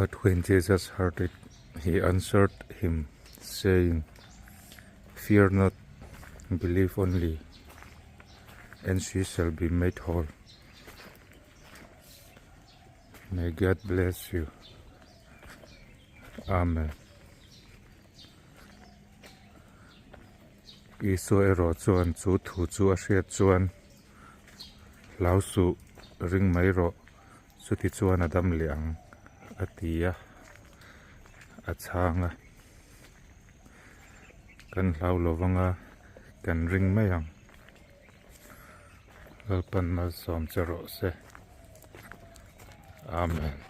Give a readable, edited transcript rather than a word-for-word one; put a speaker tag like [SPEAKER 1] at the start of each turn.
[SPEAKER 1] But when Jesus heard it, he answered him, saying, Fear not, believe only, and she shall be made whole. May God bless you. Amen. Isua erawh chuan chu thu chu a hriat chuan hlau suh ring mai rawh chuti chuan a dam leh ang a ti a, a chhang a. Kan hlau lo vang a, kan ring mai ang. Lalpan malsawm che rawh se. Amen.